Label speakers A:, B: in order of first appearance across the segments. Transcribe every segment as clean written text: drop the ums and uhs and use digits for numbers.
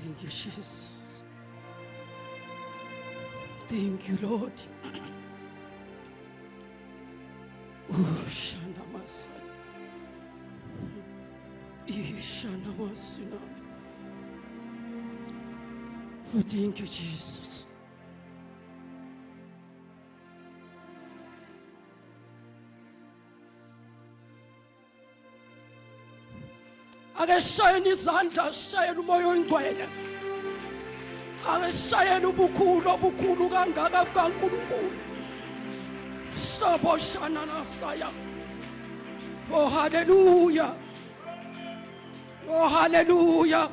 A: Thank you, Jesus. Thank you, Lord. Ushanamasa. Ishanamasina. Thank you, Jesus. Ake shayeni izandla, sishayele umoya oyingcwele, ake sishayele ubukhulu obukhulu kangaka bukaNkulunkulu. Saboshana nasaya. Oh, haleluya. Oh, haleluya.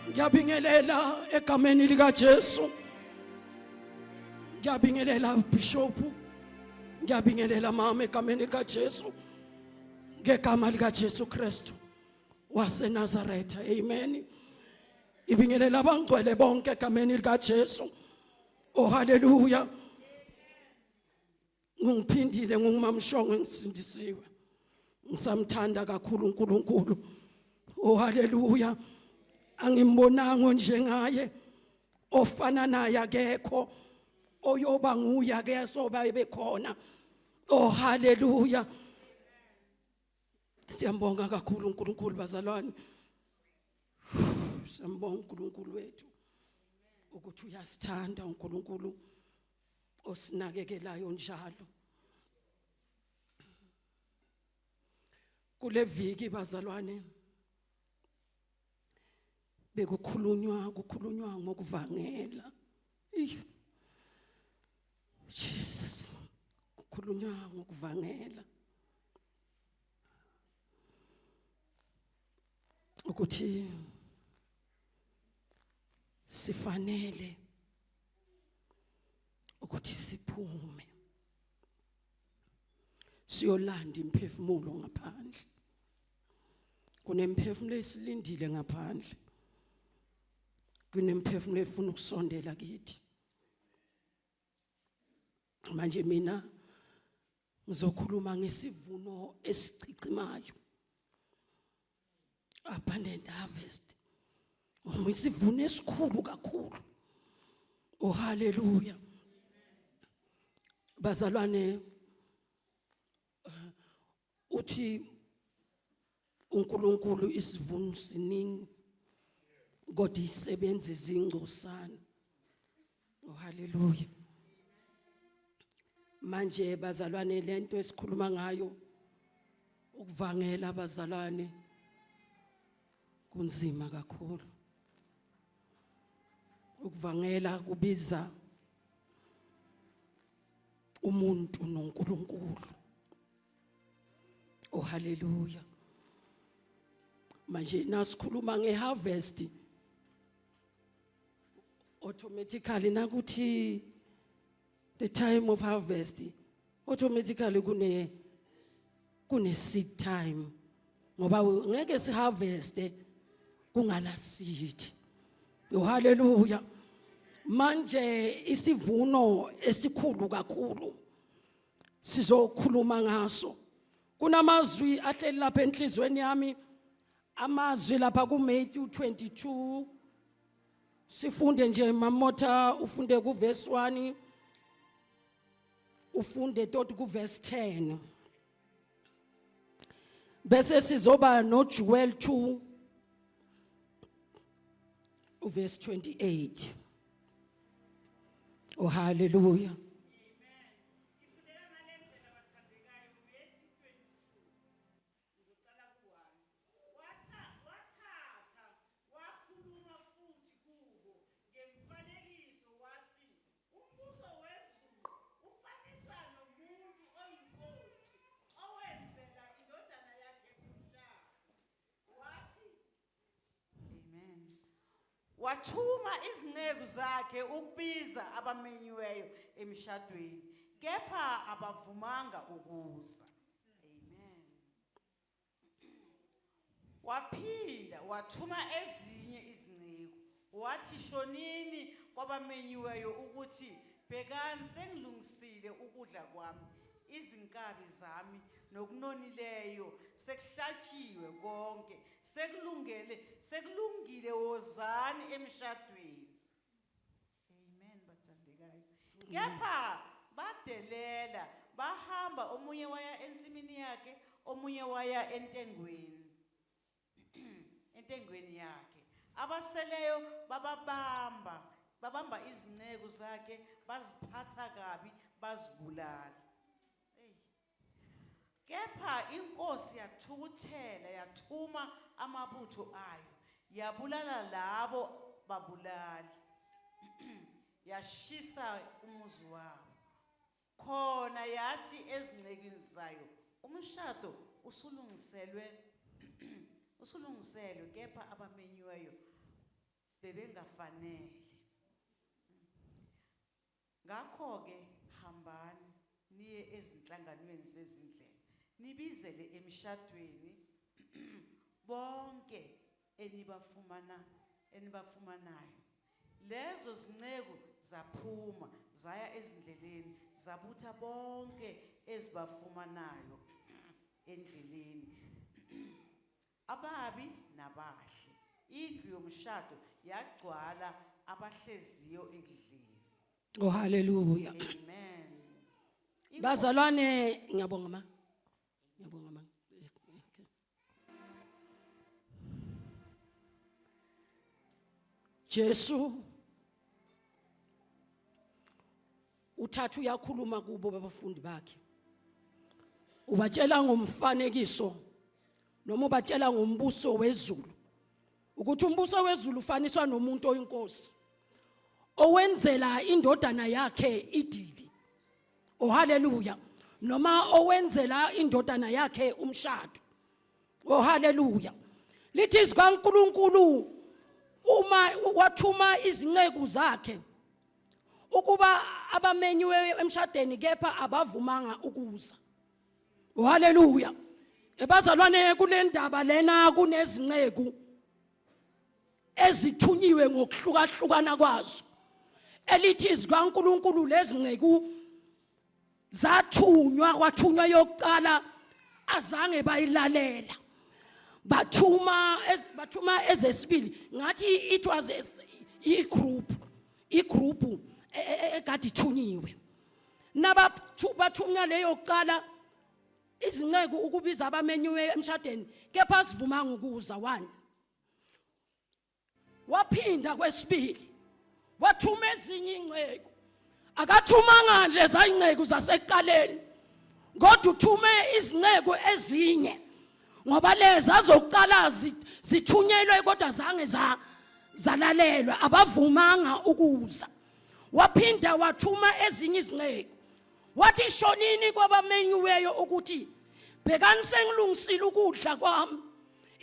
A: Ngiyabingelela egameni lika Jesu. Ngiyabingelela bishop. Ngiyabingelela mama egameni lika Jesu. Ngegama lika Jesu Kristu waseNazaretha. Amen. Ibingelela abangcwele bonke egameni lika Jesu. Oh, haleluya. Ngiphindile ngungumamshongo, ngisindisiwe. Ngisamthanda kakhulu uNkulunkulu. Oh, haleluya. Angimbonanga njengaye, ofana naye akekho, oyoba nguye akesoba ebekhona. Oh, haleluya. Siyambonga kakhulu uNkulunkulu, bazalwane. Siyambonga uNkulunkulu wethu ukuthi uyasithanda, uNkulunkulu osinakekelayo njalo. Kule viki, bazalwane, bekukhulunywa kukhulunywa ngokuvangela. Jesus, kukhulunywa ngokuvangela ukuthi sifanele ukuthi siphume siyolanda imphefumulo ngaphandle. Kunemphefumulo esilindile ngaphandle, kunemphefumulo efuna ukusondela kithi. Manje mina ngizokhuluma ngesivuno esichichimayo, abundant harvest, uma isivuno esikhulu kakhulu. Oh, haleluya, bazalwane. Uthi uNkulunkulu isivuno siningi kodwa isebenzi zingcosana. Oh, haleluya. Manje bazalwane, lento esikhuluma ngayo, ukuvangela, bazalwane, kunzima kakhulu. Ukuvangela kubiza umuntu noNkulunkulu. Oh, haleluya. Manje nasikhuluma ngeharvest, automatically nakuthi the time of harvest, automatically kune seed time, ngoba ngeke siharveste kungana seed. Oh, haleluya. Manje isivuno esikhulu kakhulu sizokhuluma ngaso. Kunamazwi ahleli lapha enhlizweni yami, amazwi lapha kuMatthew 22. Sifunde nje, Mamotha, ufunde kuverse 1, ufunde tot kuverse 10, bese sizoba noJoel 2 uverse 28. Oh, hallelujah.
B: Ifundeka ngale ndlela, bathandekayo, Matthew 22. Ngizoqala ku-1. Wathatha wakhuluma futhi kubo ngemfanekiso wathi, umbuso wezulu ufaniswa nomuntu oyinkosi owenzela indodana yakhe umshado. Wathi, Amen. Wathuma izinceku zakhe ukubiza abamenyiweyo emshadweni, kepha abavumanga ukuza. Amen. Waphinda wathuma ezinye izinceku, wathi, shonini kwabamenyiweyo ukuthi, bhekani, sengilungisile ukudla kwami, izinkabi zami. nokunonileyo sekuhlatshiwe konke, sekulungele, sekulungile, wozani emshadweni. Amen, bathandekayo. Kepha badelela, bahamba, omunye waya ensimini yakhe, omunye waya entengweni yakhe. Abaseleyo bababamba, babamba izinceku zakhe, baziphatha kabi, bazibulala. Hey. Kepha inkosi yathukuthela, yathuma amabutho ayo, yabulala labo babulali, yashisa umuzi wabo. Khona yathi ezincekwini zayo, umshado usulungiselwe, kepha abamenyiweyo bebengafanele. Ngakho-ke hambani niye ezinhlanganweni zezindlela, nibizele emshadweni bonke enibafumanayo. Lezo zinceku zaphuma zaya ezindleleni, zabutha bonke ezibafumanayo endleleni, ababi nabahle. Indlu yomshado yagcwala abahleziyo ekudleni.
A: Oh, hallelujah.
B: Amen.
A: Bazalwane, ngiyabonga ma. Ngiyabonga ma. Okay. Jesu uthatha uyakhuluma kubo babafundi bakhe. Ubatshela ngomfanekiso noma ubatshela ngombuso wezulu. Ukuthi umbuso wezulu ufaniswa nomuntu oyinkosi owenzela indodana yakhe idili. Oh, haleluya. Noma owenzela indodana yakhe umshado. Oh, haleluya. Lithi izwi kaNkuluNkulu, uma wathuma izinceku zakhe ukuba abamenyiwe emshadweni, kepha abavumanga ukuza. Oh, haleluya. Ebazalwane, kule ndaba lena kunezinceku ezithunyiwe ngokuhlukahlukana kwazo. Elithi izwi kaNkuluNkulu, lezinceku zathunywa, kwathunywa yokuqala, azange bayilalela. Bathuma ezesibili. Ngathi it was i-group ekade ithunyiwe. Nabathunywa leyo kuqala izinceku ukubiza abamenyiwe emshadweni, kepha sivumanga ukuza. One, waphinda kwesibili, wathuma ezinye inceku. Akathumanga leza inceku zasekuqaleni, kodwa uthume izinceku ezinye, ngoba lezi azokuqala zithunyelwe kodwa zange zalalelwa, abavumanga ukuza. Waphinda wathuma ezinye izinceku, wathi, "Shonini kwabamenyiweyo ukuthi, bhekani, sengilungisile ukudla kwami,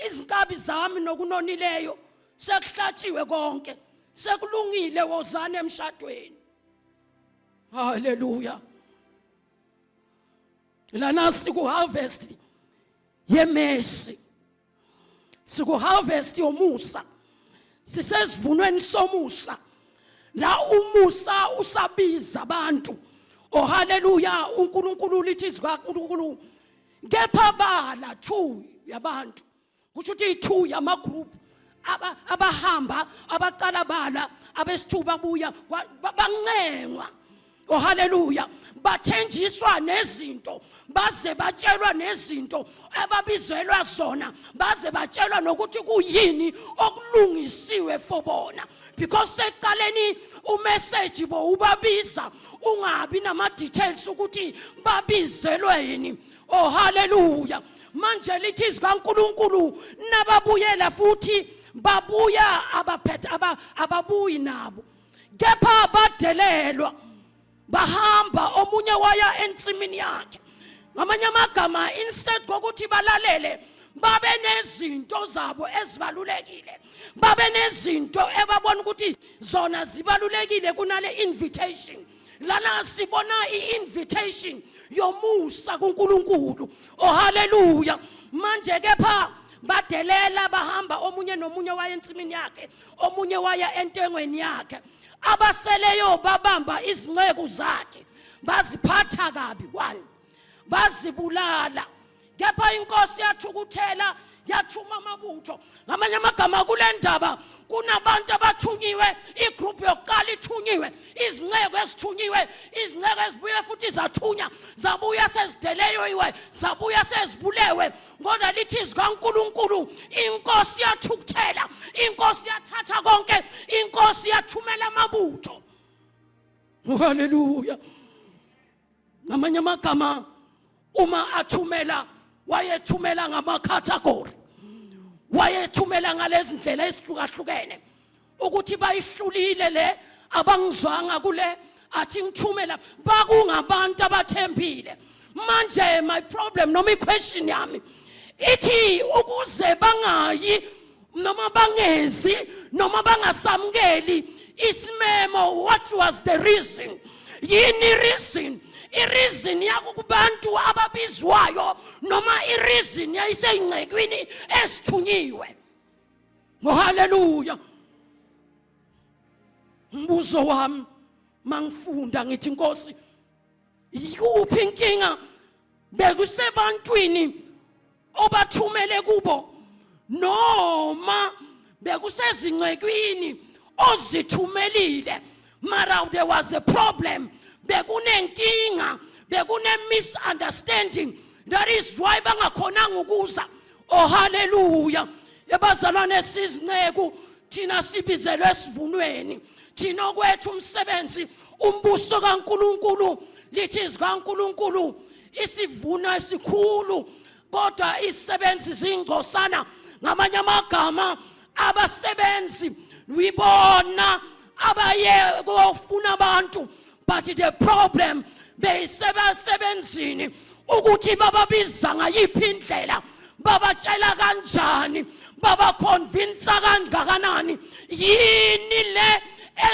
A: izinkabi zami nokunonileyo sekuhlatshiwe konke, sekulungile, wozani emshadweni." Haleluya. Lana siku harvest yemercy, siku harvest yomusa, sisesivunweni somusa la umusa usabiza abantu. Oh, haleluya. UNkulunkulu, lithi izwi kaNkulunkulu, kepha bala two yabantu, kusho ukuthi i-two yama-group abahamba, abacala bala, abesithuba buya, bancengwa. Oh, haleluya. Bathenjiswa nezinto, baze batshelwa nezinto ababizelwa zona, baze batshelwa nokuthi kuyini okulungisiwe for bona, because sekuqaleni umessage bo ubabiza ungabi nama details ukuthi babizelwe yini. Oh, haleluya. Manje lithi izwi kaNkuluNkulu, nababuyela futhi babuya, abaphethe ababuyi nabo, kepha badelelwa, bahamba, omunye waya ensimini yakhe. Ngamanye amagama, instead kokuthi balalele, babe nezinto zabo ezibalulekile, babe nezinto ebabona ukuthi zona zibalulekile kunale invitation. Lana sibona i-invitation yomusa kuNkulunkulu. Oh, haleluya. Manje kepha badelela, bahamba, omunye nomunye waya ensimini yakhe, omunye waya entengweni yakhe. Abaseleyo babamba izinceku zakhe, baziphatha kabi, one, bazibulala. Inkosi yathukuthela, yathuma amabutho. Ngamanye amagama, kule ndaba kunabantu abathunyiwe. Igroup yokuqala ithunyiwe, izinceku ezithunyiwe, izinceku ezibuye futhi zathunya, zabuya sezideleyiwe, zabuya sezibulewe. Kodwa lithi izwi kaNkulunkulu, inkosi yathukuthela, inkosi yathatha konke, inkosi yathumela amabutho. Haleluya! Ngamanye amagama, uma athumela, wayethumela ngamacategory, wayethumela ngalezi ndlela ezihlukahlukene ukuthi bayihlulile le, abangizwanga kule, athi ngithumela. Bakungabantu abathembile. Manje my problem noma iquestion yami ithi, ukuze bangayi noma bangezi noma bangasamukeli isimemo, what was the reason? Yini reason? Ireason yakubantu ababizwayo noma ireason yayiseyingcekwini esithunyiwe? Ngohaleluya! Umbuzo wami mangifunda ngithi, Inkosi, yikuphi inkinga? Bekusebantwini obathumele kubo noma bekusezincwekwini ozithumelile? Mara there was a problem, bekunenkinga, bekune misunderstanding, that is why bangakhonanga ukuza. Oh haleluya! Ebazalwane, sizinceku thina, sibizelwe esivunweni thina. Okwethu umsebenzi umbuso kaNkuluNkulu. Lithi izwi kaNkuluNkulu, isivuno esikhulu kodwa isebenzi zingcosana. Ngamanye amagama, abasebenzi wibona abaye kofuna abantu, but the problem beyisebasebenzini ukuthi bababiza ngayiphi indlela, babatshela kanjani, babaconvinsa kangakanani. Yini le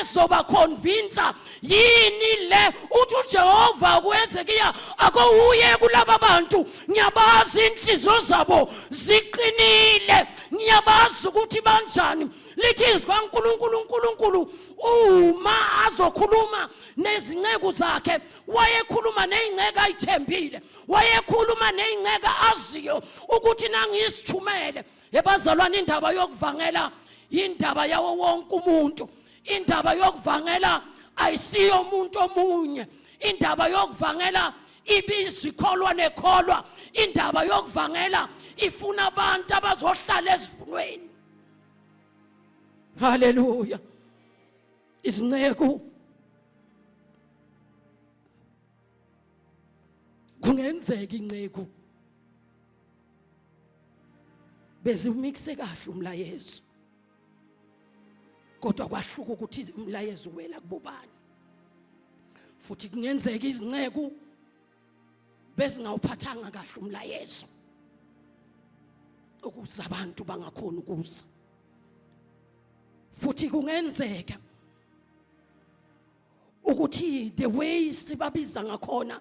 A: ezobaconvinsa? Yini le uthi uJehova kuHezekiya, akowuye kulaba bantu, ngiyabazi inhliziyo zabo ziqinile, ngiyabazi ukuthi banjani. Lithi izwi kaNkulunkulu, uNkulunkulu uma azokhuluma nezinceku zakhe, wayekhuluma nezinceku ayithembile, wayekhuluma nezinceku aziyo ukuthi nangiyisithumele. Ebazalwane, indaba yokuvangela indaba yawo wonke umuntu. Indaba yokuvangela ayisiyo umuntu omunye. Indaba yokuvangela ibizwa ikholwa nekholwa. Indaba yokuvangela ifuna abantu abazohlala esivunweni. Haleluya! Izinceku kungenzeka inceku beziwumikise kahle umlayezo, kodwa kwahluka ukuthi umlayezo uwela kubobani. Futhi kungenzeka izinceku bezingawuphathanga kahle umlayezo ukuze abantu bangakhona ukuza. Futhi kungenzeka ukuthi the way sibabiza ngakhona,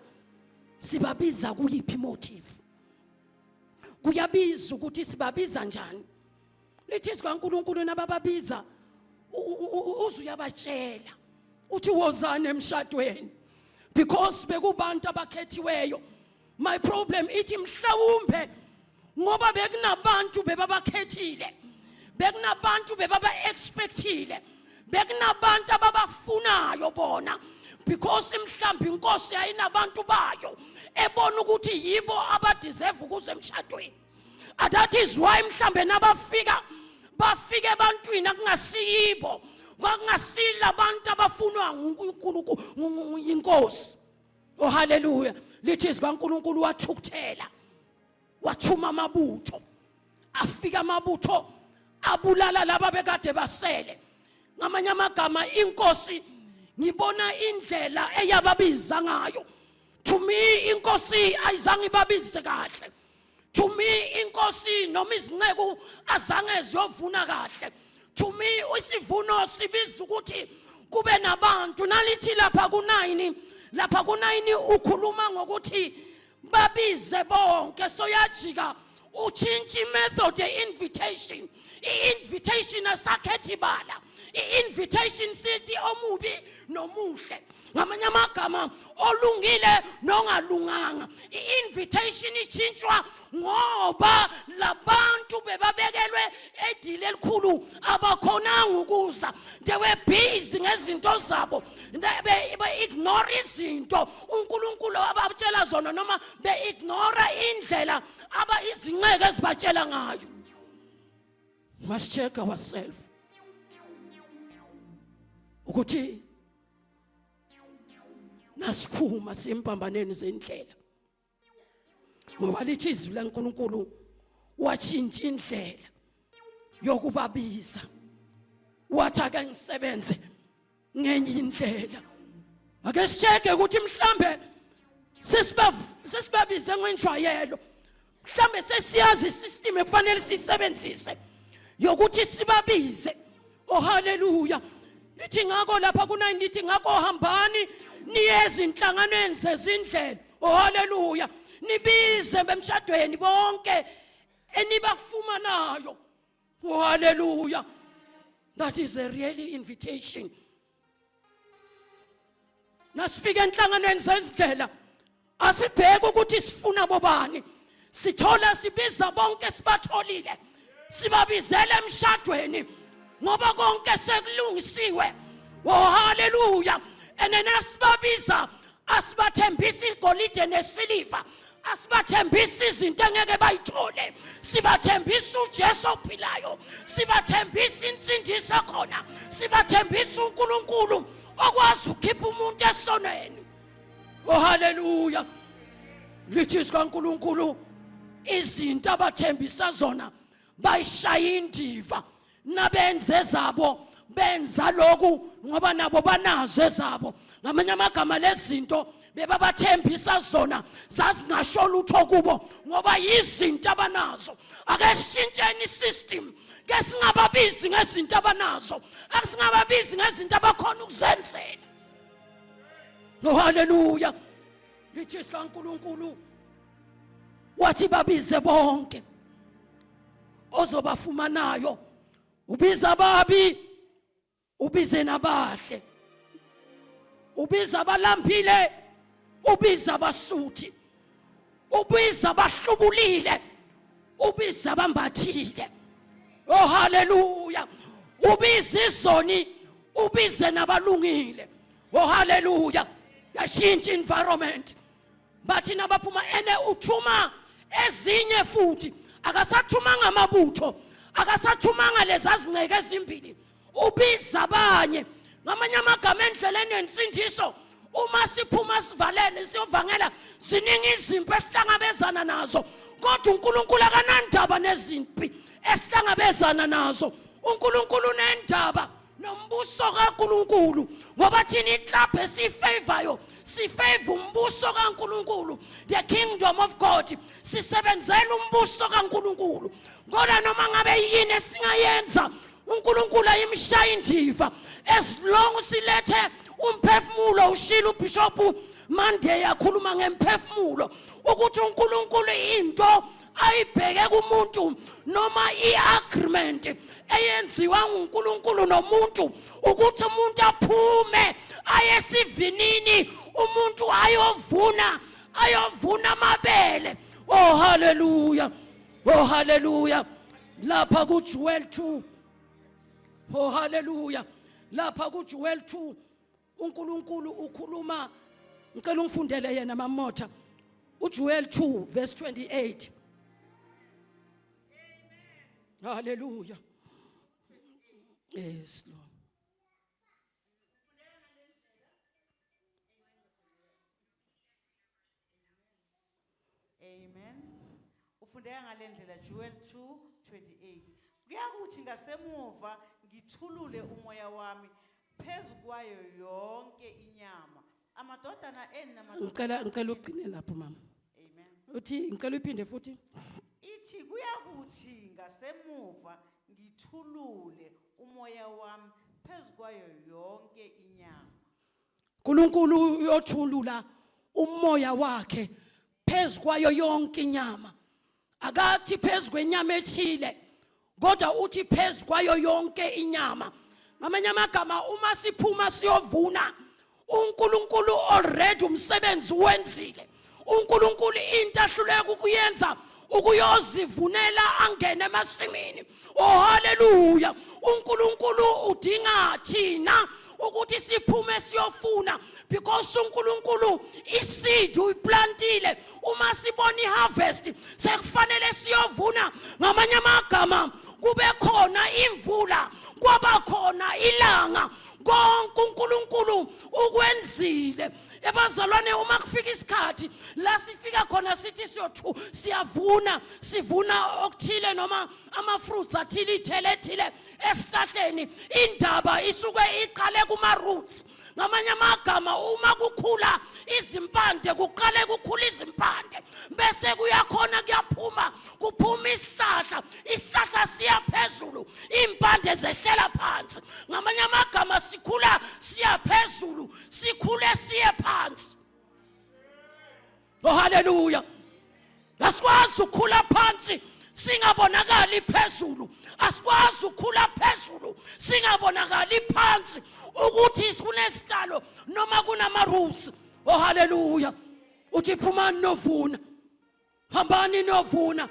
A: sibabiza kuyiphi motive. Kuyabiza ukuthi sibabiza njani. Lithi izwi kaNkuluNkulu, nabababiza uze uyabatshela uthi wozani emshadweni, because bekubantu abakhethiweyo. My problem ithi mhlawumbe ngoba bekunabantu bebabakhethile, bekunabantu bebaba-expectile, bekunabantu ababafunayo bona, because mhlawumbe inkosi yayinabantu bayo ebona ukuthi yibo abadeserve ukuze emshadweni. And that is why mhlambe nabafika, bafika ebantwini akungasiyibo, kwakungasila abantu abafunwa nguNkulunkulu, inkosi. Oh haleluya! Lithi izwi kaNkulunkulu, wathukuthela, wathuma amabutho, afika amabutho abulala laba bekade basele. Ngamanye amagama, inkosi, ngibona indlela eyababiza ngayo, to me inkosi ayizange ibabize kahle. To me inkosi noma izinceku azange ziyovuna kahle. To me isivuno sibiza ukuthi kube nabantu. Nalithi lapha ku9, lapha ku9 ukhuluma ngokuthi babize bonke, so yajika, utshintsha imethod ye-invitation. I-invitation asakhethi bala, i-invitation sithi omubi. nomuhle, ngamanye amagama olungile nongalunganga. I-invitation ishintshwa ngoba labantu bebabekelwe edili elikhulu abakhonanga ukuza. They were busy ngezinto zabo, be-ignore izinto uNkulunkulu abatshela zona, noma be-ignore indlela aba izinceke ezibatshela ngayo. Must check ourselves ukuthi nasiphuma simpambaneni zendlela, ngoba lithi izwi laNkulunkulu watshintsha indlela yokubabiza, wathi ake ngisebenze ngenye indlela. Ake sisheke ukuthi mhlambe sesibabize ngenjwayelo, mhlambe sesiyazi isystem ekufanele sisebenzise yokuthi sibabize. Oh haleluya. Lithi ngakho lapha ku9, lithi ngakho hambani niye ezinhlanganweni zezindlela. Oh haleluya. Nibize bemshadweni bonke enibafumanayo. Oh haleluya. That is a really invitation. Nasifika enhlanganweni zezindlela asibheke ukuthi sifuna bobani, sithola sibiza bonke, sibatholile sibabizela emshadweni ngoba konke sekulungisiwe. Oh haleluya. Ene nasibabiza asibathembisi igolide nesiliva, asibathembisi izinto engeke bayithole, sibathembisa uJesu ophilayo, sibathembisa insindiso khona, sibathembisa uNkulunkulu okwazi ukukhipha umuntu esonweni. Oh haleluya. Lithi kaNkulunkulu izinto abathembisa zona bayishaya indiva, nabenze ezabo benza lokhu ngoba nabo banazo ezabo. Ngamanye amagama lezinto bebabathembisa zona zazingasho lutho kubo ngoba yizinto abanazo. Ake sishintsheni isystem, ke singababizi ngezinto abanazo, ake singababizi ngezinto abakhona ukuzenzela. No haleluya. Lithi sikaNkulunkulu wathi babize bonke ozobafumanayo, ubiza ababi, ubize nabahle, ubiza abalambile, ubiza abasuthi, ubiza abahlubulile, ubiza abambathile. Oh haleluya. Ubiza izoni, ubize nabalungile. Oh haleluya. Yashintsha environment. Bathi nabaphuma ene uthuma ezinye futhi, akasathumanga amabutho, akasathumanga lezazinceke ezimbili, ubiza abanye. Ngamanye amagama endleleni yensindiso uma siphuma sivalele siyovangela, ziningi izimpi esihlangabezana nazo, kodwa uNkulunkulu akanandaba nezimpi esihlangabezana nazo. uNkulunkulu unendaba nombuso kaNkulunkulu, ngoba thina iclub esifavorayo sifavor umbuso kaNkulunkulu, the kingdom of God. Sisebenzela umbuso kaNkulunkulu, kodwa noma ngabe yini esingayenza uNkulunkulu ayimshaya indiva as long silethe umphefumulo. Ushilo uBishop Monday yakhuluma ngemphefumulo ukuthi uNkulunkulu into ayibheke kumuntu noma iagreement eyenziwa nguNkulunkulu nomuntu ukuthi umuntu aphume ayesivinini, umuntu ayovuna amabele. Oh haleluya. Oh haleluya. Lapha kuJoel 2. Oh haleluya. Lapha kuJoel 2 uNkulunkulu ukhuluma. Ngicela ungifundele yena Mamotha, uJoel 2 verse 28. Haleluya. Yes Lord.
B: Amen. Ufundeka ngalendlela Joel 2:28. Kuyakuthi ngasemuva ngithulule umoya wami phezu kwayo yonke inyama. Amadodana enu namadodana.
A: Ngicela ugcine lapho mama.
B: Amen.
A: Uthi ngicela uyiphinde futhi.
B: Ithi kuyakuthi ngasemuva ngithulule umoya wami phezu kwayo yonke inyama.
A: uNkulunkulu uyothulula umoya wakhe phezu kwayo yonke inyama. Akathi phezu kwenyama ethile, kodwa uthi phezu kwayo yonke inyama. Ngamanye amagama uma siphuma siyovuna, uNkulunkulu already umsebenzi wenzile. uNkulunkulu into ahluleka ukuyenza ukuyozivunela angene emasimini. Oh haleluya, uNkulunkulu udinga thina ukuthi siphume siyofuna, because uNkulunkulu iseed uyiplantile. Uma sibona iharvest sekufanele siyovuna. Ngamanye amagama, kube khona imvula, kwaba khona ilanga, konke uNkulunkulu ukwenzile. Ebazalwane, uma kufika isikhathi la sifika khona sithi siyothu siyavuna, sivuna okuthile noma ama-fruits athile, ithele ethile esihlahleni, indaba isuke iqale kuma-roots. Ngamanye amagama, uma kukhula izimpande, kuqale kukhula izimpande, bese kuyakhona kuyaphuma, kuphuma isihlahla, isihlahla siya phezulu, impande zehlela phansi. Ngamanye amagama, sikhula siya phezulu, sikhule siye phansi. Oh haleluya, asikwazi ukukhula phansi singabonakali phezulu, asikwazi ukukhula phezulu singabonakali phansi ukuthi kunesitshalo noma kunama-roots. Oh haleluya, uthi phumani novuna, hambani niyovuna,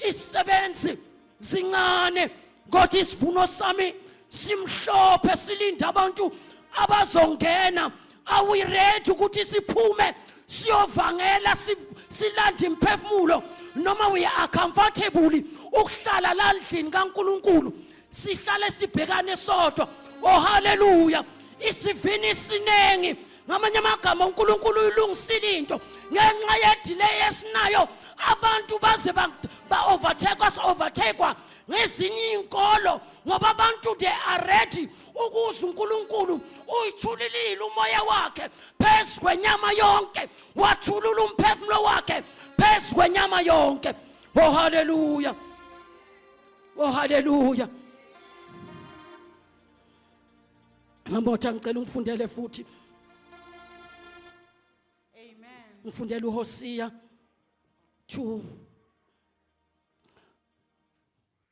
A: isisebenzi zincane kodwa isivuno sami simhlophe, silinda abantu abazongena. Are we ready ukuthi siphume siyovangela, silande imphefumulo, noma we are comfortable ukuhlala la ndlini kaNkuluNkulu, sihlale sibhekane sodwa? Oh haleluya, isivini siningi. Ngamanye amagama, uNkulunkulu uyilungisile into. Ngenxa yedelay esinayo, abantu baze ba-overtake, overtakewa ngezinye iy'nkolo, ngoba abantu they are ready ukuze uNkulunkulu uyithulilile umoya wakhe phezu kwenyama yonke, wathulula umphefumulo wakhe phezu kwenyama yonke. Oh haleluya, oh haleluya. Ngambotha, ngicela ungifundele futhi.
B: Amen.
A: Ngifundele uHosiya 2,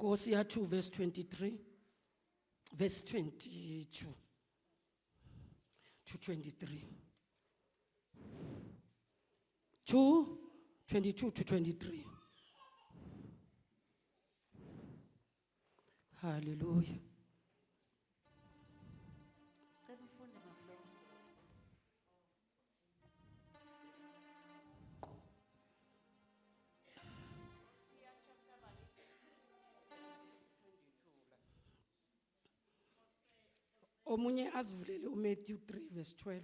A: Hosiya 2 verse 23, verse 22 to 23. 2 22 to 23. Hallelujah.
B: Cela ufunde, Maflo.
A: Omunye azivulele uMatthew 3 verse 12.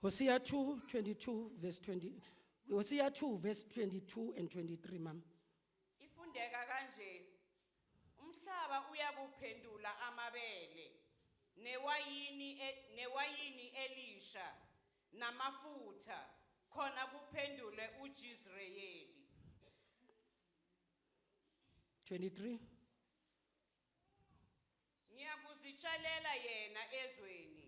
A: Hosea 2 22 verse 20. Hosea 2 verse 22 and 23, ma'am.
C: Ifundeka kanje: umhlaba uyakuphendula amabele newayini newayini elisha namafutha, khona kuphendule uJizreyeli.
A: 23.
C: Ngiyakuzitshalela yena ezweni,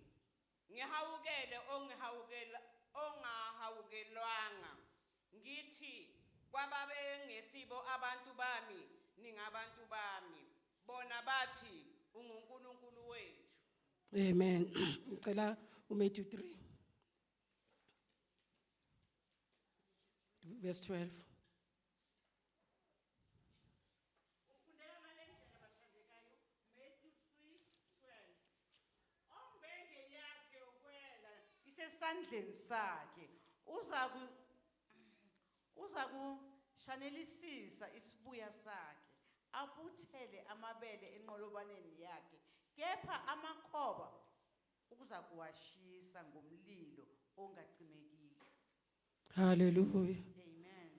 C: ngihawukele ongihawukela ongahawukelwanga, ngithi kwababengesibo abantu bami, ningabantu bami, bona bathi, unguNkulunkulu wethu.
A: Amen. Ngicela uMatthew 3 verse 12.
B: Ufundeka ngale ndlela, bathandekayo, Matthew 3:12. Ombenge yakhe yokwela isesandleni sakhe, uza kushanelisisa isibuya sakhe, abuthele amabele enqolobaneni yakhe, kepha amakhoba uza kuwashisa ngomlilo ongacimekiyo.
A: Hallelujah.
B: Amen.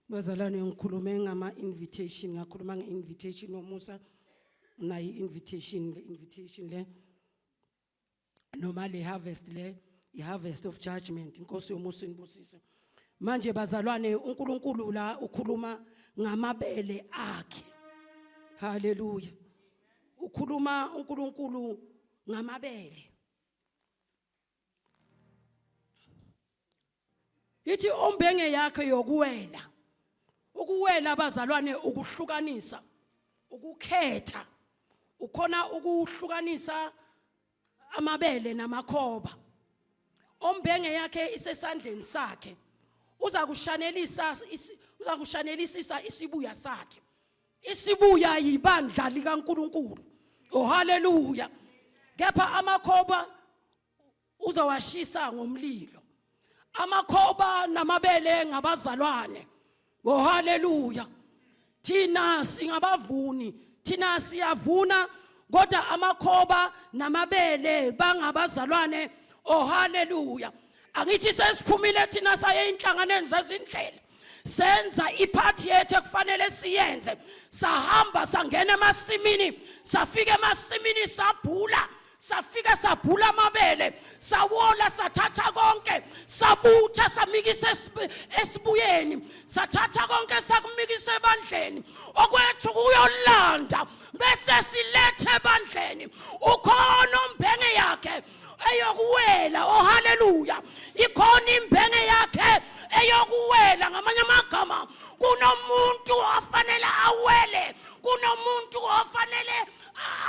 A: Bazalwane, ngikhulume ngama invitation, ngakhuluma nge-invitation yomusa, nayi invitation le, invitation le noma le harvest le, i-harvest of judgment. Inkosi yomusa inibusise. Manje bazalwane, uNkulunkulu la ukhuluma ngamabele akhe. Haleluya. Ukhuluma uNkulunkulu ngamabele. Ithi ombenge yakhe yokuwela. Ukuwela, abazalwane, ukuhlukanisa, ukukhetha. Ukhona ukuhlukanisa. Amabele namakhoba. Ombenge yakhe isesandleni sakhe. Uza kushanelisa uza kushanelisisa isibuya sakhe. Isibuya yibandla likaNkuluNkulu. Oh haleluya. Kepha amakhoba uzowashisa ngomlilo. Amakhoba namabele ngabazalwane. Oh haleluya. Thina singabavuni, thina siyavuna kodwa amakhoba namabele bangabazalwane. Oh haleluya. Angithi sesiphumile thina saye inhlanganweni zezindlela. Senza iphathi yethu ekufanele siyenze. Sahamba sangena emasimini, safika emasimini sabhula. Safika sabhula amabele, sawola, sathatha konke, sabutha, samikisa esibuyeni, sathatha konke sakumikisa ebandleni. Okwethu kuyolanda bese silethe ebandleni. Ukhona umbhenge yakhe eyokuwela. Oh haleluya. Ikhona imbhenge yakhe eyokuwela. Ngamanye amagama kunomuntu ofanele awele, kunomuntu ofanele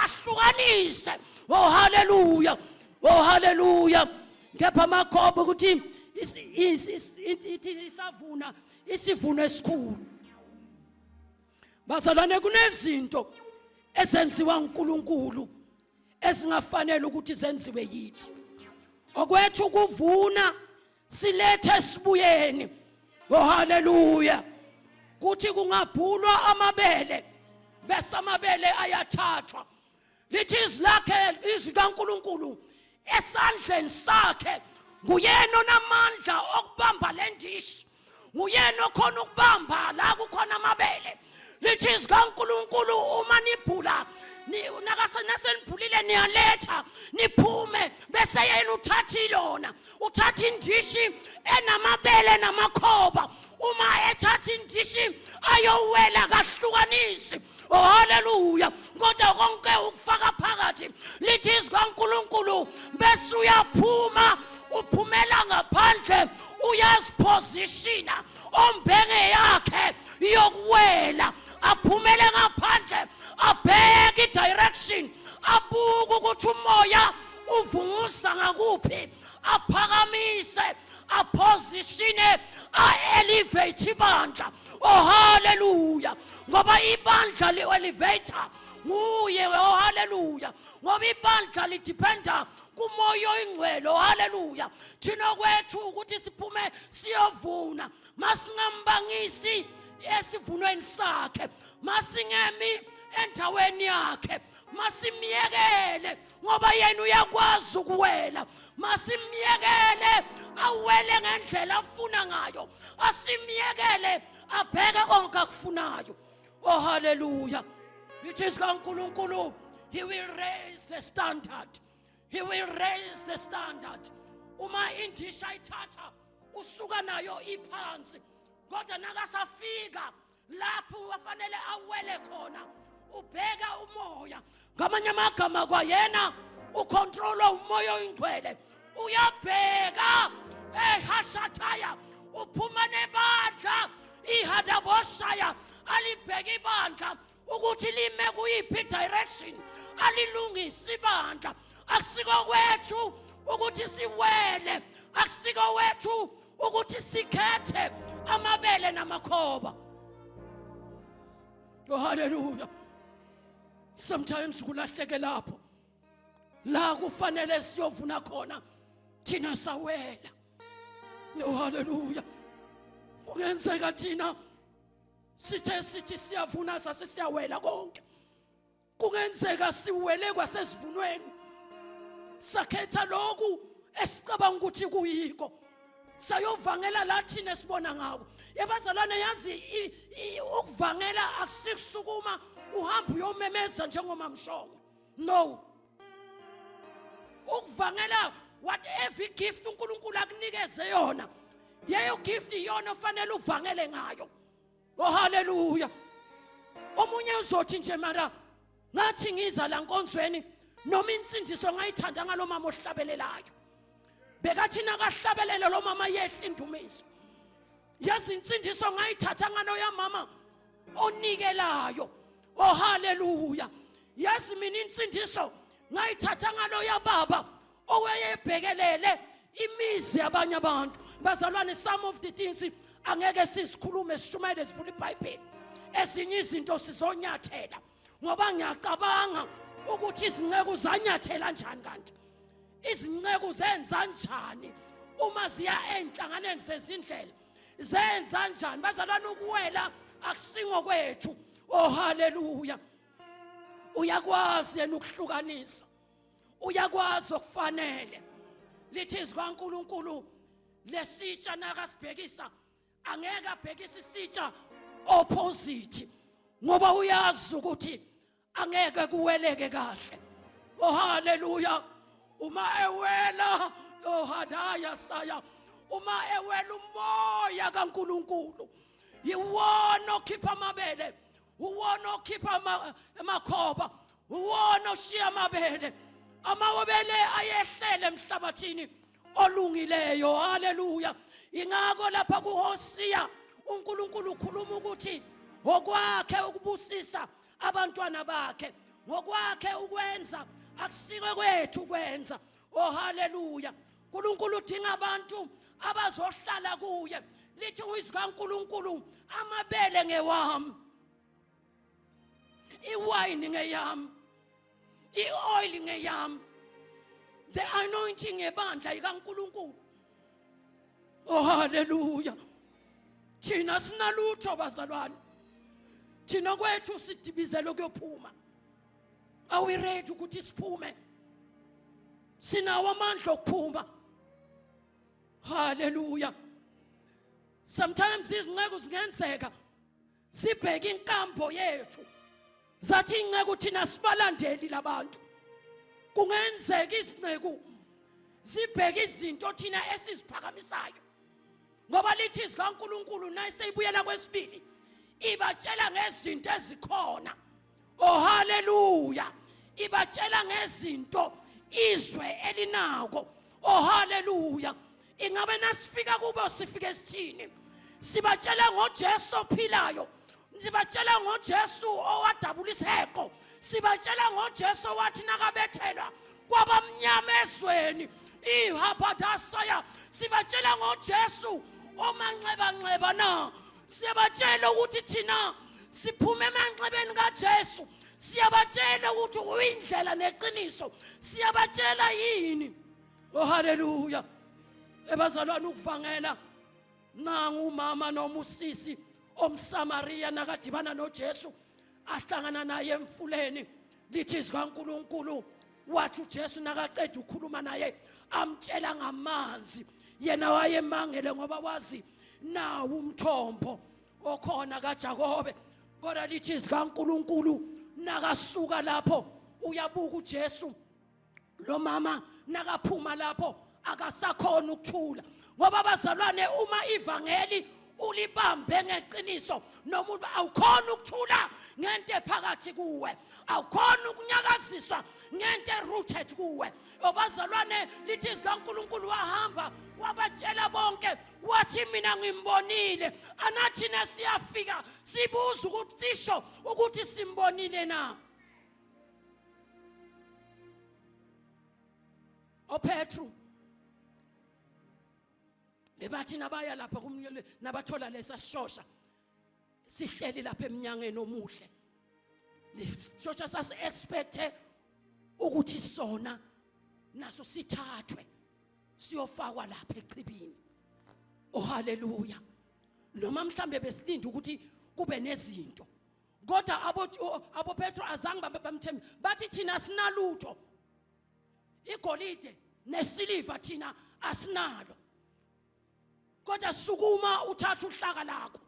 A: ahlukanise. Oh haleluya. Oh haleluya. Kepha amakhoba ukuthi ithi isavuna isivuno esikhulu. Bazalwane, kunezinto ezenziwa uNkulunkulu ezingafanele ukuthi zenziwe yithi. Okwethu ukuvuna silethe esibuyeni. Oh haleluya. Kuthi kungabhulwa amabele bese amabele ayathathwa. Lithi izwi lakhe, izwi kaNkuluNkulu esandleni sakhe, nguyena onamandla okubamba le ndishi, nguyena okhona ukubamba la kukhona amabele. Lithi izwi kaNkuluNkulu uma nibhula, nasenibhulile niyaletha niphume, bese yena uthatha ilona, uthatha indishi enamabele namakhoba. Uma ethatha indishi ayowela kahlukanisi. Oh haleluya. Kodwa konke ukufaka phakathi. Lithi izwi kaNkuluNkulu bese uyaphuma, uphumela ngaphandle, uyazipositiona ombenge yakhe yokuwela, aphumele ngaphandle, abheke i-direction, abuke ukuthi umoya uvunguza ngakuphi, aphakamise, apositione, a-elevate ibandla. Oh haleluya. Ngoba ibandla li-elevator nguye. Oh haleluya. Ngoba ibandla lidependa kumoya oyingcwele. Oh haleluya. Thina kwethu ukuthi siphume siyovuna, masingambangisi esivunweni sakhe, masingemi endaweni yakhe, masimyekele ngoba yena uyakwazi ukuwela. Masimyekele awele ngendlela afuna ngayo, asimyekele abheke konke akufunayo. Oh haleluya. Lithi izwi kaNkuluNkulu, he will raise the standard. He will raise the standard. Uma indisha ithatha usuka nayo iphansi, kodwa nakasafika lapho wafanele awele khona ubheka umoya. Ngamanye amagama kwayena ucontrolwa umoya oyingcwele, uyabheka ehashathaya, uphuma nebandla ihadaboshaya, alibheke ibandla ukuthi lime kuyiphi direction, alilungise ibandla. Akusiko kwethu ukuthi siwele, akusiko wethu ukuthi sikhethe amabele namakhoba. Oh haleluya. Sometimes kulahleke lapho la kufanele siyovuna khona, thina sawela. Oh haleluya. Kungenzeka thina sithe sithi siyavuna sase siyawela konke. Kungenzeka siwele kwasesivunweni, sakhetha lokhu esicabanga ukuthi kuyiko, sayovangela la thina esibona ngako. Yebazalwane, yazi ukuvangela akusikusukuma uhamba uyomemeza njengomamshongo. No, ukuvangela whatever gift uNkulunkulu akunikeze yona, leyo gift iyona ofanele uvangele ngayo. Oh haleluya. Omunye uzothi nje mara ngathi ngiza la nkonzweni noma insindiso ngayithanda ngalo mama ohlabelelayo. Bekathi nakahlabelele lo mama yehla indumiso. Yazi insindiso ngayithatha ngalo yamama onikelayo. Oh haleluya. Yazi mina insindiso Ngayithatha ngaloya baba owayebhekelele imizi yabanye abantu. Bazalwane, some of the things angeke sizikhulume, sishumayele, sivule iBhayibheli. Ezinye izinto sizonyathela, ngoba ngiyacabanga ukuthi izinceku zanyathela njani, kanti izinceku zenza njani uma ziya enhlanganeni zezindlela, zenza njani. Bazalwane, ukuwela akusingo kwethu. Oh, haleluya. Uyakwazi yena ukuhlukanisa, uyakwazi okufanele. Lithi izwi kaNkuluNkulu, lesitsha nakasibhekisa, angeke abhekise isitsha opposite, ngoba uyazi ukuthi angeke kuweleke kahle. Oh, haleluya. Uma ewela, oh hadaya saya, uma ewela umoya kaNkuluNkulu yiwona okhipha amabele, uwona okhipha amakhoba, uwona oshiya amabele. Amawebele ayehlele emhlabathini olungileyo. Haleluya. Ingakho lapha kuHosiya uNkulunkulu ukhuluma ukuthi ngokwakhe ukubusisa abantwana bakhe, ngokwakhe ukwenza, akusiko kwethu ukwenza. Oh, haleluya. uNkulunkulu udinga abantu abazohlala kuye. Lithi izwi kaNkulunkulu, amabele ngewami, iwayini ngeyami, i-oil ngeyami, the anointing yebandla ikaNkulunkulu. Oh, haleluya. Thina sinalutho bazalwane, thina kwethu sidibizele ukuyophuma. Are we ready ukuthi siphume? Sinawo amandla okuphuma. Haleluya. Sometimes izinceku zingenzeka sibheke inkambo yethu, zathi inceku thina sibalandeli labantu. Kungenzeka izinceku zibheke izinto thina esiziphakamisayo, ngoba lithi izwi kaNkuluNkulu nayiseyibuyela kwesibili ibatshela ngezinto ezikhona. Oh, haleluya. Ibatshela ngezinto izwe elinako. Oh, haleluya. Ingabe nasifika kubo sifike sithini? Sibatshela ngoJesu ophilayo, sibatshela ngoJesu owadabula isiheko, sibatshela ngoJesu owathi nakabethelwa kwabamnyama ezweni ihabadasaya, sibatshela ngoJesu omanxebanxeba na? Siyabatshela ukuthi thina siphuma emanxebeni kaJesu, siyabatshela ukuthi uyindlela neqiniso, siyabatshela yini? Oh, haleluya. Ebazalwane, ukuvangela nangu umama noma usisi omSamaria nakadibana noJesu, ahlangana naye emfuleni. Lithi izwi kaNkuluNkulu, wathi uJesu nakaqeda ukukhuluma naye, amtshela ngamanzi, yena wayemangele ngoba wazi nawo umthombo okhona kaJakobe. Kodwa lithi izwi kaNkuluNkulu, nakasuka lapho uyabuka uJesu, lo mama nakaphuma lapho akasakhona ukuthula, ngoba abazalwane, uma ivangeli ulibambe ngeqiniso noma awukhona ukuthula ngento ephakathi kuwe, awukhona ukunyakaziswa ngento erooted kuwe. Obazalwane, lithi izwi kaNkulunkulu, wahamba wabatshela bonke, wathi mina ngimbonile. Anathina siyafika sibuza ukuthi sisho ukuthi simbonile na? OPetru bebathi nabaya lapha kumnyele, nabathola lesa sishosha sihleli lapha eminyangeni omuhle, lesishosha sasi expecte ukuthi sona naso sithathwe siyofakwa lapha echibini. Oh, haleluya. Noma mhlambe besilinda ukuthi kube nezinto, kodwa abo Petro azange bamthembe, bathi thina sinalutho, igolide nesiliva thina asinalo, kodwa sukuma uthatha uhlaka lakho.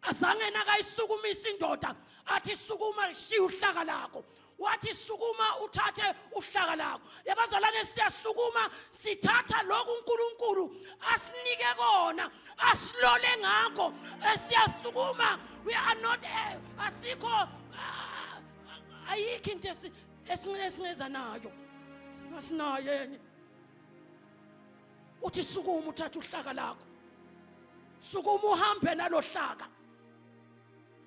A: Azange nakayisukumisa indoda athi sukuma shiya uhlaka lakho, wathi sukuma uthathe uhlaka lakho. Yabazalwane, siyasukuma sithatha lokhu uNkulunkulu asinike kona, asilole ngakho. Siyasukuma, we are not asikho, ayikho into esingeza nayo, asinayo enye. Uthi sukuma uthathe uhlaka lakho, sukuma uhambe nalohlaka.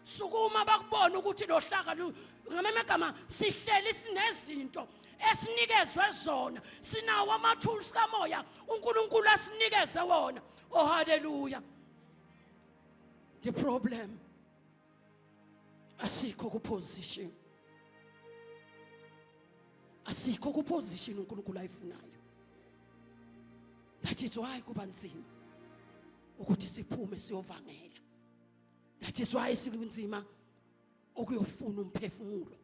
A: Sukuma bakubone ukuthi lohlaka ngamamagama sihleli sinezinto esinikezwe zona, sinawo amathulusi kamoya uNkulunkulu asinikeze wona. Oh haleluya. The problem asikho ku position, asikho ku position uNkulunkulu ayifunayo. That is why kuba nzima ukuthi siphume siyovangela. That is why sikunzima ukuyofuna umphefumulo.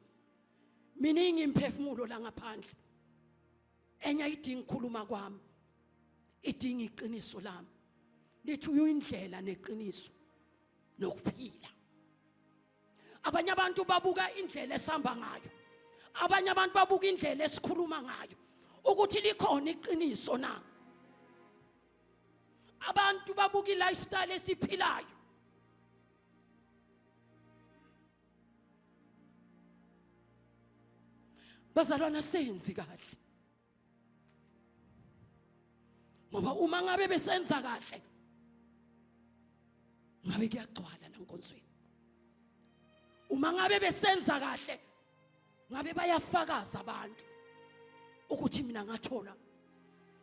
A: Miningi imphefumulo la ngaphandle, enye ayidingi ukukhuluma kwami, idinga iqiniso lami. Lithi uyindlela neqiniso nokuphila. Abanye abantu babuka indlela esihamba ngayo, abanye abantu babuka indlela esikhuluma ngayo, ukuthi likhona iqiniso na. Abantu babuka i-lifestyle esiphilayo. Bazalwana, senzi kahle, ngoba uma ngabe besenza kahle ngabe kuyagcwala la nkonzweni. Uma ngabe besenza kahle ngabe bayafakaza abantu ukuthi mina ngathola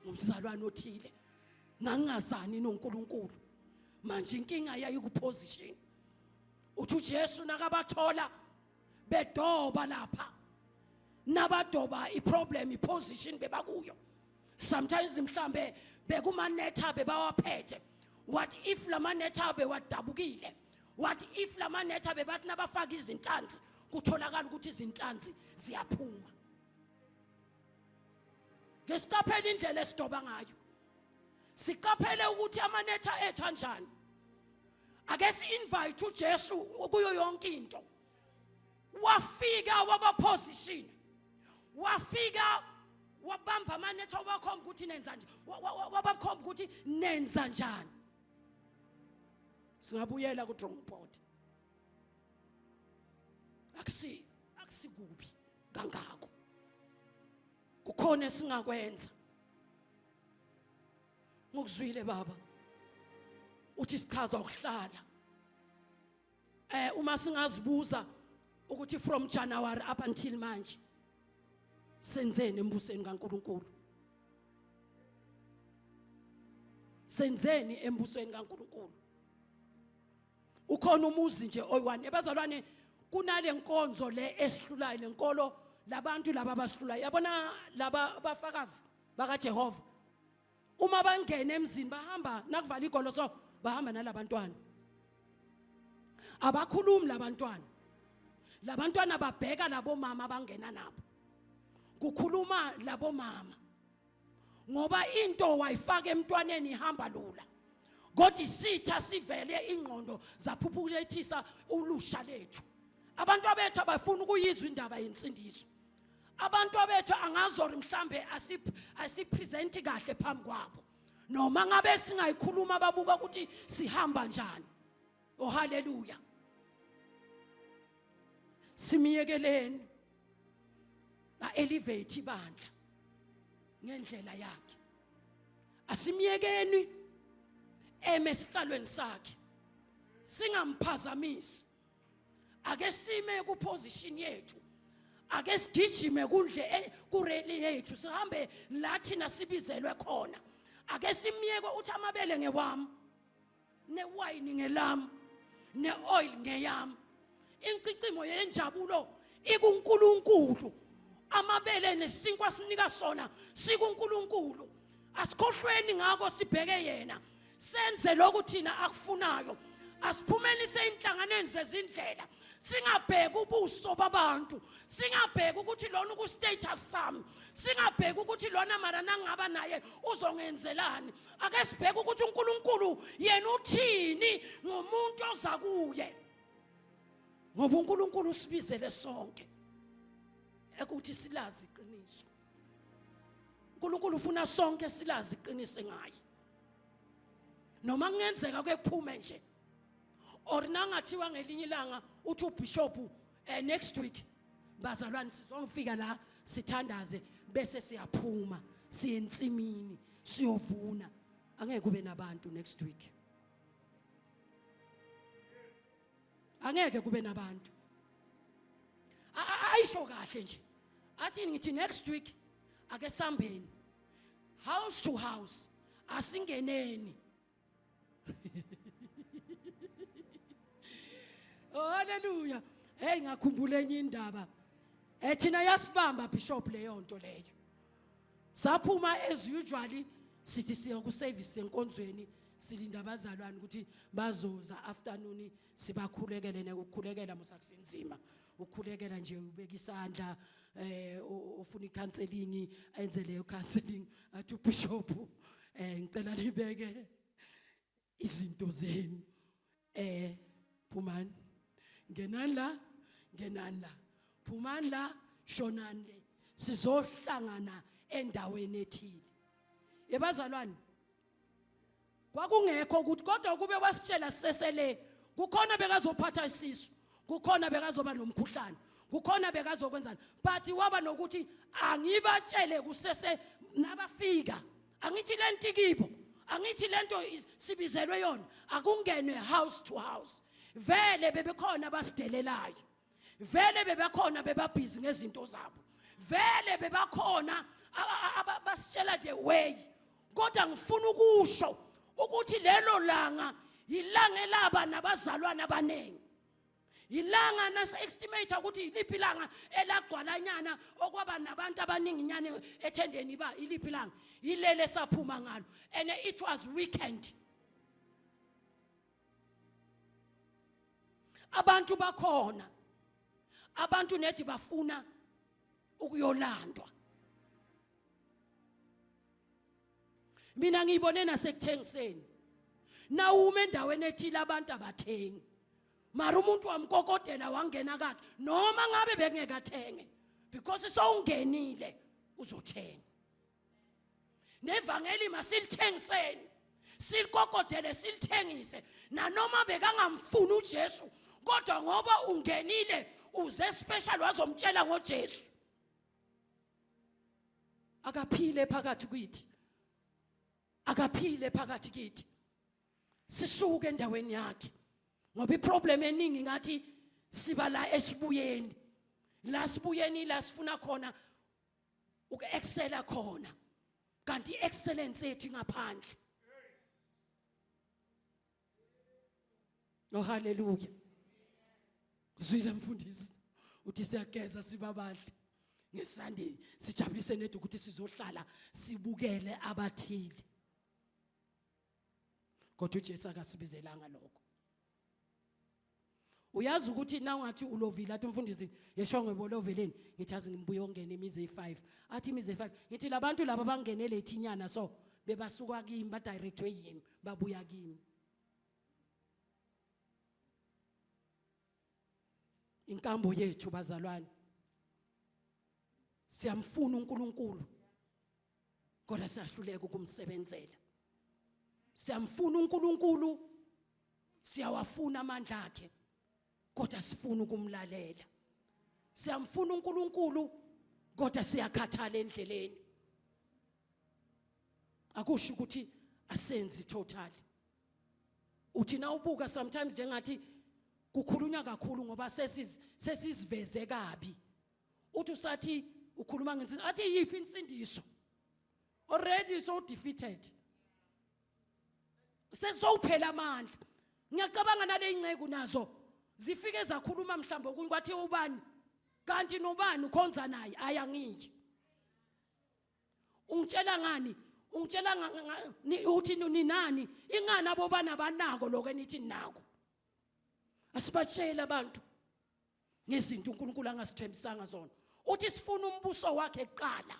A: ngumzalwane othile, ngangingazani noNkulunkulu. Manje inkinga yayikuposition. Uthi uJesu nakabathola bedoba lapha, nabadoba iproblem iposition bebakuyo. Sometimes mhlambe bekumanetha bebawaphethe. What if lamanetha bewadabukile? What if lamanetha bebathi nabafaka izinhlanzi kutholakala ukuthi izinhlanzi ziyaphuma? Ngesiqaphele indlela esidoba ngayo, siqaphele ukuthi amanetha ethu anjani. Ake si-invite uJesu kuyo yonke into. Wafika waba position, wafika wabamba amanetha, wabakhomba ukuthi nenza nje, wabakhomba ukuthi nenza njani. Singabuyela ku drawing board, akusi akusikubi kangako, kukhona esingakwenza. Ngokuzwile baba uthi sichaza ukuhlala uma singazibuza ukuthi from January up until manje senzeni embusweni kaNkuluNkulu, senzeni embusweni kaNkuluNkulu. Ukhona umuzi nje oyi-one ebazalwane kunale nkonzo le esihlulayo, lenkolo labantu laba abasihlulayo, yabona laba abafakazi bakaJehova, uma bangena emzini bahamba nakuvala igolo, so bahamba nalabantwana, abakhulumi labantwana, labantwana babheka labo mama abangena nabo, kukhuluma labo mama, ngoba into wayifaka emntwaneni ihamba lula. Kodwa isitha sivele ingqondo zaphuphukulethisa ulusha lethu. Abantu abethu abafuna ukuyizwa indaba yensindiso. Abantu abethu angazori mhlambe asipresent kahle phambi kwabo, noma ngabe singayikhuluma babuka ukuthi sihamba njani. Oh haleluya. Simiyekeleni na elevate ibandla ngendlela yakhe. Asimyekeni eme esihlalweni sakhe, singamphazamisi. Ake sime ku position yethu, ake sigijime kundle kureli yethu, sihambe la thina sibizelwe khona. Ake simyeke uthi amabele ngewami, newayini ngelami, neoil ngeyami. Incicimo yenjabulo ikuNkulunkulu. Amabele nesinkwa sinika sona sikuNkulunkulu. Asikhohlweni ngako, sibheke yena, senze lokhu thina akufunayo. Asiphumelise inhlanganweni zezindlela, singabheki ubuso babantu, singabheki ukuthi lona uku status sami, singabheki ukuthi lona mara nangaba naye uzongenzelani. Ake sibheke ukuthi uNkulunkulu yena uthini ngomuntu oza kuye, ngoba uNkulunkulu usibizele sonke ekuthi silazi iqiniso. uNkulunkulu ufuna sonke silazi iqiniso ngaye, noma kungenzeka kephume nje or nangathiwa ngelinye ilanga uthi ubishop next week bazalwane sizongifika la sithandaze bese siyaphuma siye ensimini siyovuna, angeke kube nabantu next week. Angeke kube nabantu. Ayisho kahle nje. Athi ngithi next week ake sambeni. House to house asingeneni. Oh haleluya. Hey ngakhumbula enye indaba. Eh thina yasibamba bishop leyo nto leyo. Saphuma as usually sithi siya ku service enkonzweni silinda abazalwane ukuthi bazoza afternoon sibakhulekele nekukhulekela musakusinzima ukhulekela nje ubeka isandla eh ofuna icounseling enze leyo counseling athi ubishop eh ngicela nibeke izinto zenu eh phumani ngenani la ngenani la phumani la shonani le sizohlangana endaweni ethile yebazalwane kwakungekho ukuthi kodwa kube wasitshela sisesele kukhona bekazophatha isisu kukhona bekazoba nomkhuhlane kukhona bekazokwenzani but waba nokuthi angibatshele kusese nabafika angithi lento kibo angithi lento sibizelwe yona akungenwe house to house vele bebekhona abasidelelayo vele bebakhona bebabhizi ngezinto zabo vele bebakhona basitshela the way kodwa ngifuna ukusho ukuthi lelo langa yilanga elaba nabazalwane abaningi ilanga nase-estimate ukuthi yiliphi ilanga elagcwalanyana okwaba nabantu abaningi nyane ethendeni ba iliphi ilanga yilele saphuma ngalo and it was weekend abantu bakhona abantu nedi bafuna ukuyolandwa mina ngiyibone nasekuthengiseni nawuma endaweni ethile abantu abathengi mara umuntu wamkokodela wangena kakhe noma ngabe bekungeke athenge because sowungenile uzothenga nevangeli masilithengiseni silikokodele silithengise nanoma bekangamfuni uJesu kodwa ngoba ungenile uze special wazomtshela ngoJesu akaphile phakathi kwithi akaphile phakathi kithi sisuke endaweni yakhe ngoba iproblem eningi ngathi siba la esibuyeni la sibuyeni la sifuna khona uku-excela khona kanti i-excellence yethu ingaphandle oh haleluya uzwile mfundisi uthi siyageza sibabahle ngesunday sijabulise nedi ukuthi sizohlala sibukele abathile kodwa uJesu akasibizelanga lokho uyazi ukuthi na ungathi ulovile athi umfundisi yeshongwe boloveleni ngithi azi ngimbuye ongena imizi eyi-5 athi imizi eyi-5 ngithi labantu laba bangene lethi inyana so bebasuka kimi badirectwe yimi babuya kimi inkambo yethu bazalwane siyamfuna uNkulunkulu kodwa siyahluleka ukumsebenzela siyamfuna uNkulunkulu siyawafuna amandla akhe kodwa sifuna ukumlalela siyamfuna uNkulunkulu kodwa siyakhathala endleleni akusho ukuthi asenzi totally uthi nawubuka sometimes njengathi kukhulunywa kakhulu ngoba sesiziveze kabi uthi usathi ukhuluma ngensindiso athi yiphi insindiso already so defeated sesowuphela amandla ngiyacabanga nale inceku nazo zifike zakhuluma mhlawumbe okunye kwathi ubani kanti nobani ukhonza naye ayangiyi ungitshela ngani ungitshela uthi ninani ingani abobana banako lokho enithi ninako asibatshele abantu ngezinto uNkulunkulu angasithembisanga zona uthi sifuna umbuso wakhe kuqala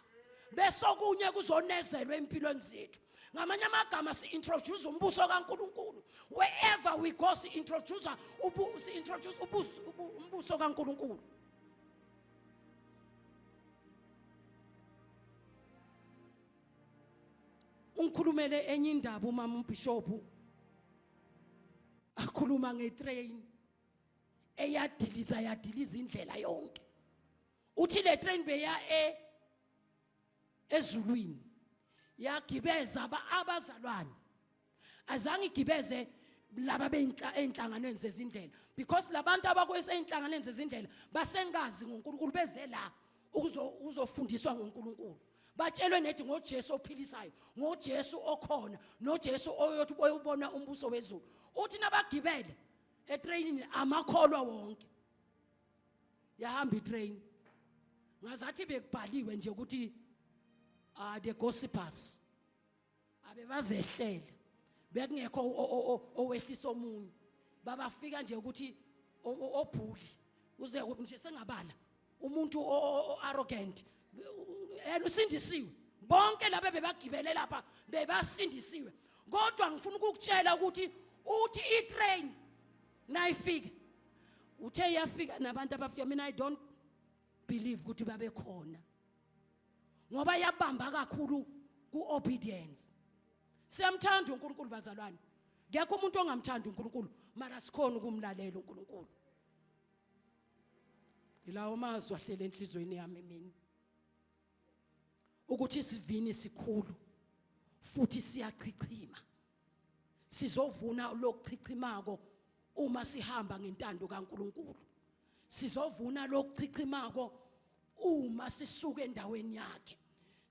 A: bese okunye kuzonezelwa empilweni zethu ngamanye amagama si-introduce umbuso kaNkulunkulu wherever we go si-introduce si-introduce umbuso kaNkulunkulu ungikhulumele enye indaba umama umbishophu akhuluma ngetrain eyadiliza yadiliza indlela yonke uthi le train beya e ezulwini yagibeza abazalwane azange igibeze Laba beyinhla einhlanganweni zezindlela, because labantu abakweseinhlanganweni zezindlela basengazi ngoNkulunkulu, beze la ukuzofundiswa ngoNkulunkulu, batshelwe nethi ngoJesu ophilisayo, ngoJesu okhona, noJesu oyothi boyubona umbuso wezulu. Uthi nabagibele etrainini amakholwa wonke, yahamba itrain, ngazathi bekubhaliwe nje ukuthi the gossipers abebazehlele, bekungekho owehlisa omunye, babafika nje ukuthi obhuli uze nje sengabala umuntu arrogant, yena usindisiwe. Bonke laba bebagibele lapha bebasindisiwe, kodwa ngifuna ukukutshela ukuthi uthi itrain nayifika, uthe iyafika nabantu abafika, mina I don't believe ukuthi babekhona, ngoba yabamba kakhulu ku-obedience. Siyamthanda uNkulunkulu bazalwane, ngekho umuntu ongamthanda uNkulunkulu, mara sikhona ukumlalela uNkulunkulu. Ilawo mazwi ahlele enhlizweni yami mina, ukuthi isivini sikhulu futhi siyachichima, sizovuna lokuchichimako uma sihamba ngentando kaNkulunkulu, sizovuna lokuchichimako uma sisuka endaweni yakhe,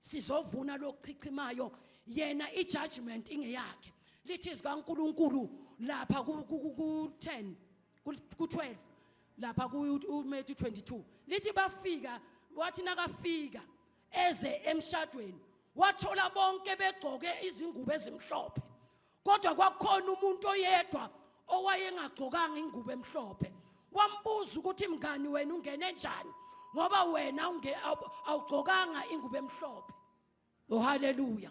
A: sizovuna lokuchichimayo. Yena ijudgment ingeyakhe. Lithi zikaNkulunkulu lapha ku 10 ku 12 lapha ku Matthew 22, lithi bafika, wathi nakafika eze emshadweni, wathola bonke begcoke izingubo ezimhlophe, kodwa kwakukhona umuntu oyedwa owayengagcokanga ingubo emhlophe. Wambuza ukuthi, mngani, wena ungene njani, ngoba wena awugcokanga ingubo emhlophe? Oh, haleluya!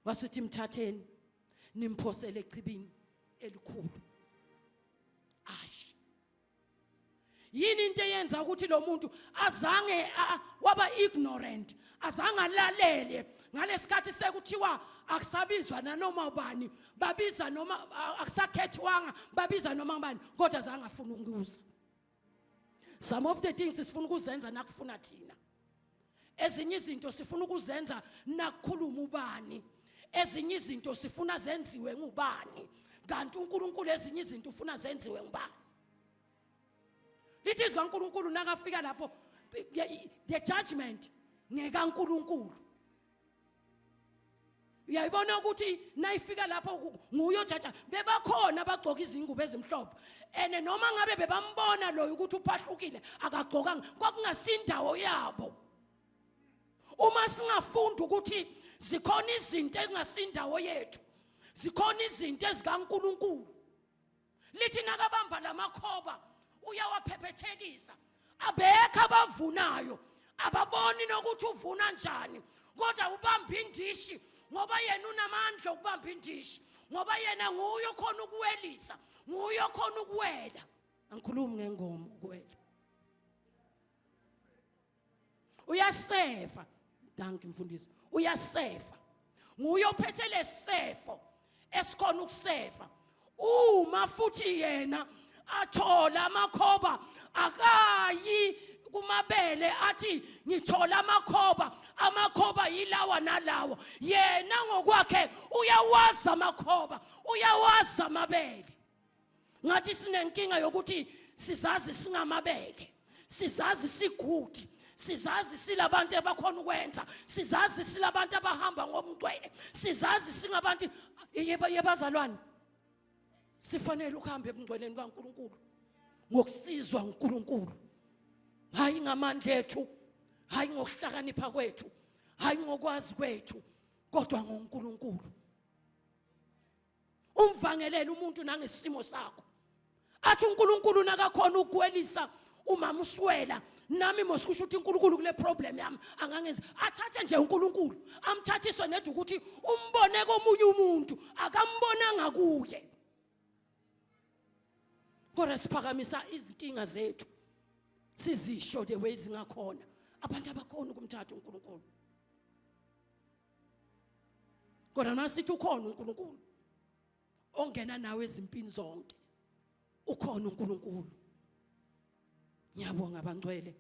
A: Wasithi, mthatheni nimphosele echibini elikhulu. Ash, yini into eyenza ukuthi lo muntu azange waba ignorant, azange alalele ngalesikhathi sekuthiwa akusabizwa nanoma ubani, babiza noma akusakhethwanga, babiza noma ubani, kodwa azange afuna ukuza? Some of the things sifuna ukuzenza nakufuna thina, ezinye izinto sifuna ukuzenza nakukhuluma ubani, ezinye izinto sifuna zenziwe ngubani, kanti uNkulunkulu ezinye izinto ufuna zenziwe ngubani? Lithi izwi kaNkulunkulu nakafika lapho, the judgment ngekaNkulunkulu. Uyayibona ukuthi nayifika lapho nguye ojaja. Bebakhona abagcoka izingubo ezimhlophe, and noma ngabe bebambona loyo ukuthi uphahlukile, akagcokanga, kwakungasindawo yabo. Uma singafunda ukuthi zikhona izinto ezingasindawo yethu, zikhona izinto ezikaNkulunkulu. Lithi nakabamba lamakhoba uyawaphephethekisa, abekho abavunayo, ababoni nokuthi uvuna njani, kodwa ubamba indishi ngoba yena unamandla okubamba indishi, ngoba yena nguye okhona ukuwelisa, nguye okhona ukuwela. Angikhulumi ngengoma ukuwela, uyasefa. Danki mfundisi, uyasefa, nguye ophethe lesefo esikhona ukusefa. Uma futhi yena athola amakhoba, akayi kumabele athi ngithola amakhoba, amakhoba yilawa nalawa. Yena ngokwakhe uyawazi amakhoba, uyawazi amabele. Ngathi sinenkinga yokuthi sizazi singamabele, sizazi sigudi, sizazi silabantu abakhona ukwenza, sizazi silabantu abahamba ngomgcwele, sizazi singabantu. Yebo, yebazalwane, sifanele ukuhamba ebungcweleni kaNkuluNkulu ngokusizwa uNkulunkulu, hayi ngamandla ethu, hayi ngokuhlakanipha kwethu, hayi ngokwazi kwethu, kodwa ngoNkulunkulu. Umvangelele umuntu nangesimo sakho, athi uNkulunkulu nakakhona ukuwelisa umama uswela, nami mosikusho ukuthi uNkulunkulu kule problem yami angangenza. Athathe nje uNkulunkulu amthathiswe ned ukuthi umbone komunye umuntu, akambonanga kuye. Kodwa siphakamisa izinkinga zethu, sizisho the way zingakhona, abantu abakhona ukumthatha uNkulunkulu. Kodwa masithi ukhona uNkulunkulu ongena nawe ezimpini zonke, ukhona uNkulunkulu. Ngiyabonga bangcwele.